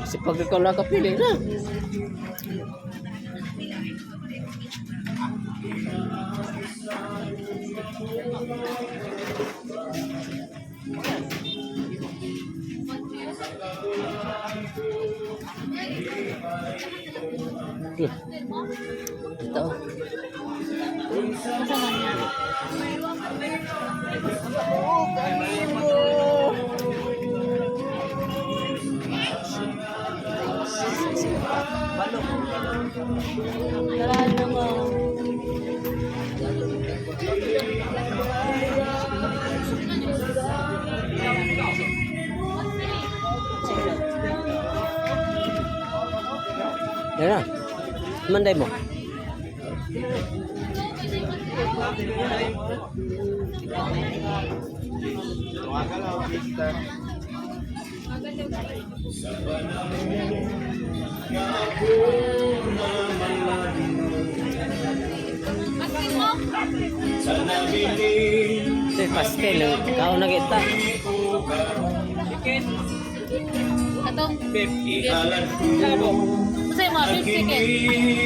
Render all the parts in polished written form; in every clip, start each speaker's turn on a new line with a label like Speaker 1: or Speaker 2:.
Speaker 1: Si pag ikaw lang kapili na. Ito.
Speaker 2: Tara na mo.
Speaker 1: Yan na. Manday mo. Ito yung pastel. Kao na kita.
Speaker 2: Atong beef. Unsay mga beef chicken?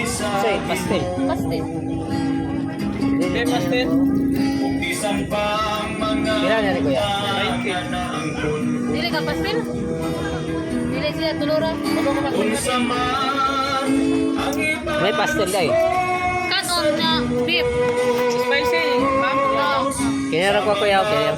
Speaker 1: Ito yung pastel.
Speaker 2: Pastel.
Speaker 1: Hindi, pastel. Pila na rin, kuya?
Speaker 2: Dili ka pastel? Dili sila tulura.
Speaker 1: May pastel day.
Speaker 2: Kanon na beef.
Speaker 3: Spicy, ma'am.
Speaker 2: Oo.
Speaker 1: Kinara ko, kuya. Okay.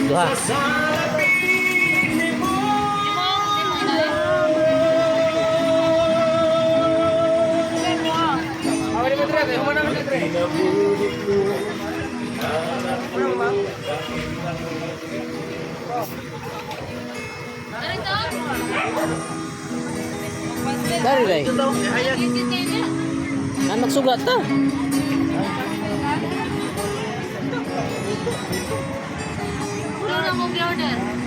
Speaker 1: Duha.
Speaker 2: Di mo inali. Ano ito?
Speaker 1: Dari day.
Speaker 2: Isit kayo niya.
Speaker 1: Ah, magsugat ta.
Speaker 2: Wala na mong order.